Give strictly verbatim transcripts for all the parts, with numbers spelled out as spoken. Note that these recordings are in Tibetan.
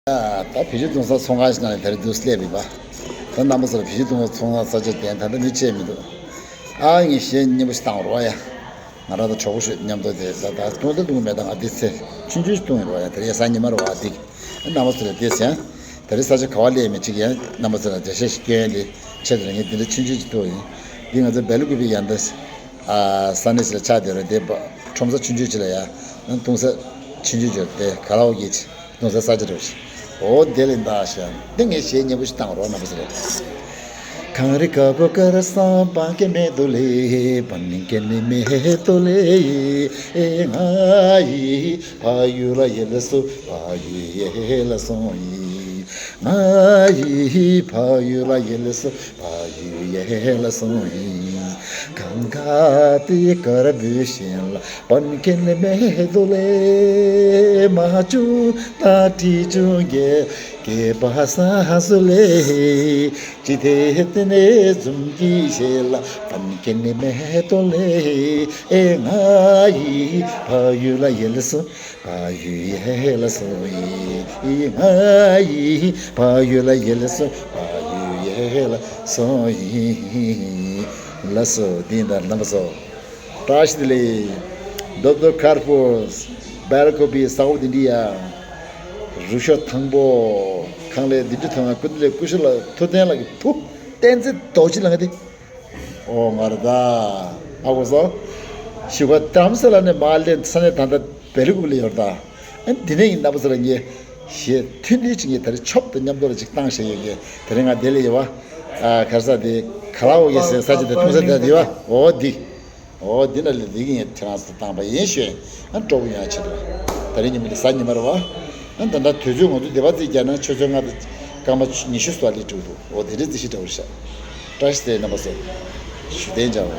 ད་བེད་སྤྱོད་གཏོང་ས་ཚོང་ཁང་ཞིག་ནང་ལ་དེ་རིང་འདུག་སླེབས་ཡིན་པ། ད་རྣམ་པ་ཚོ་ལ་བེད་སྤྱོད་གཏོང་ས་ཚོང་ཁང་ས་ཆ་དེ་ད་ལྟ་མི་ཆེ་མི་འདུག་ཨ་ངས་གཞས་སྙན་པོ་ཞིག་བཏང་རོགས་ཡ། ང་རང་དང་གྲོགས་པོ་ཤོད་མཉམ་དུ་དེ་ད་ད་གཏོང་ད་གཏོང་གི་མེད། ད་ང་འདི་ཚེ་ཆུང་ཆུང་ཞིག་གཏོང་ཡིན་རོགས་ཡ། དེ་རིང་གཟའ་ཉི་མ་རོགས་ཨ་འདི། རྣམ་པ་ཚོ་ལ་དེ་ཟེར་ཡང་། དེ་རིང་ས་ཆ་ག་བ་སླེབས་མི་གཅིག་ཡང་རྣམ་པ་ཚོ་ལ་འགྲེལ་བཤད་ཞིག་སྐྱོན་ཡ་དེ་ཆེད་དུ་ངས་འདི་འདྲ་ཆུང་ཆུང་ཞིག་གཏོང་ཡིན། འདི་ང་ཚོ་བེ་ལུ་ཀུ་པི་ཡ་འདི། ས་གནས་ཤིག་ལ་ཆགས་བསྡད་རེད་དེ། ཁྲོམ་ས་ཆུང་ཆུང་ཅིག་ལ་ཡ། གཏོང་ས་ཆུང་ཆུང་ཅིག་རེད་དེ་ག་ལ་འོ་གི་ཅིག་གཏོང་ས་ས་ཆ་རེད་ཤག་འོ་དེ་ལས་འདའ་ཤག་འདི་ངས་གཞས་སྙན་པོ་ཞིག་བཏང་རོགས་རྣམ་པ་ཚོ་ལ། གངས་རི་དཀར་པོ་དཀར་སང་སྤང་ཁྱེར་མེ་ཏོག་ལེ། སྤང་ཁྱེར་མེ་ཏོག་ལེ། ཨེ་ང་ཡི་ཕ་ཡུལ་ལ་ཡལ་སོང་། ཕ་ཡུལ་ཡལ་སོང་ཡི། ང་ཡི་ཕ་ཡུལ་ལ་ཡལ་སོང་། ཕ་ཡུལ་ཡལ་སོང་ཡི། གངས་དཀར་དེ་དཀར་པོའི་ཞིང་ལ། སྤང་ཁྱེར་མེ་ཏོག་ལེ། རྨ་བྱུང་དང་དྲིལ་བྱུང་གི། སྐྱེས་པ་བཟང་སུ་ལེ། ཅི་སྟེ་དེ་ནས་འཛུམ་གྱིས་བཞད་ལ། སྤང་ཁྱེར་མེ་ཏོག་ལེ། ཨེ་ང་ཡི་ཕ་ཡུལ་ལ་ཡལ་སོང་། ཕ་ཡུལ་ཡལ་སོང་ཡི། ང་ཡི་ཕ་ཡུལ་ལ་ཡལ་སོང་། ཕ་ཡུལ་ཡལ་སོང་ཡི། ལགས་སོ། འདི་ཡིན་ད་རྣམ་པ་ཚོ། བཀྲ་ཤིས་བདེ་ལེགས། རྡོབ་རྡོབ་ཁར་པོས། སྦེལ་ཀོབ་པའི་ས་འོག་དེ་འདྲ་ཡ། རུ་ཤོག་དང་པོ། ཁང་ལས་འདི་འདྲ་ཐོན་ང་ཀུན་ལས་ཀུ་ཤུ་ལ་ཐུབ་བསྟན་ལགས་ཀྱི་བུ། བསྟན་འཛིན་རྡོ་རྗེ་ལགས་དེ། ཨོ་ང་རེད་ད། ཨ་ཁུ་སོ། ཞུ་བ་དམ་ས་ལ་ནས་མ་ལེན་ས་ནས་ད་ལྟ་བེ་ལུ་ཀུ་ལ་ཡོད་ད། ཨ་འདི་ནས་ཡིན་རྣམ་པ་ཚོ་ལ་ངས། གཞས་ཐུན་སྒྲིལ་ཅིག་ངས་དེ་རིང་ཆོབ་དང་མཉམ་དུ་ལ་ཅིག་བཏང་བཞག་ཡོད་ཀྱི་དེ་རིང་ང་དེ་ལ་ཡོད་བ། ཨ་གར་ས་དེ་ཁ་ལ་འོ་ཡེ་ཟེར་ས་ཅིག་དེ་ཐུང་ས་དེ་ཡོད་བ། འོ་འདི། འོ་འདི་ན་ལས་འདི་གི་ངས་ཁྱེད་རང་ཚོ་བཏང་པ་ཡིན་ཞུས། ཨ་སྤྲོ་པོ་ཡོང་ཡ་ཆེད་དུ། དེ་རིང་ཉིན་མོ་འདི་གཟའ་ཉི་མ་རེད་བ། ཨ་ད་ལྟ་དུས་ཚོད་ང་ཚོ་སྡེ་པ་རྩིས་རྒྱག་ན་ཆུ་ཚོད་ལྔ་དང་སྐར་མ་ཉི་ཤུ་ཙམ་སླེབས་འགྲོ་འདུག་འོ་དེ་འདྲའི་རྩིས་གཞི་འདྲ་བོ་རེད་ཤག་བཀྲ་ཤིས་བདེ་ལེགས་རྣམ་པ་ཚོ། ཞུ་རྟེན་བྱ་བ།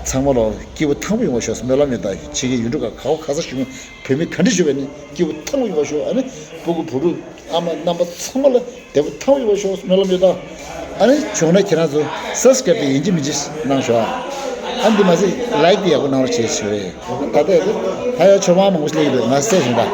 ཚང་མ་ལོ་སྐྱིད་པོ་ཐང་པོ་ཡོང་བ་ཤོག་སྨོན་ལམ་ཡོད་ད། ཕྱི་རྒྱལ་ཡུལ་གྲུ་ཁག་ག་བ་ག་ས་བཞུགས་བོད་མི་ག་འདྲ་བཞུགས་པ་ནི་སྐྱིད་པོ་ཐང་པོ་ཡོང་བ་ཤོག་ཨ་ནི་སྤུ་གུ་བུ་ཕྲུག་ཨ་མ་རྣམ་པ་ཚང་མ་ལ་བདེ་པོ་ཐང་པོ་ཡོང་བ་ཤོག་སྨོན་ལམ་ཡོད་ད། ཨ་ནི་བྱུང་ན་ཁྱེད་རང་ཚོ་སབ་སི་ཀ་རབ་དེ་ཡིན་གཅིག་མིན་གཅིག་གནང་ཤོག་ཨ་འདི་མ་ཟད་ལའིག་དེ་ཡག་པོ་གནང་རོགས་བྱེད་ཞུ་རེད། ད་ལྟ་ཡོད་དུ་ད་ཡ་ཆོ་མང་མང་པོ་ཞིག་སླེབས་ཡོད་འདུག་ང་བསད་བྱུང་ད།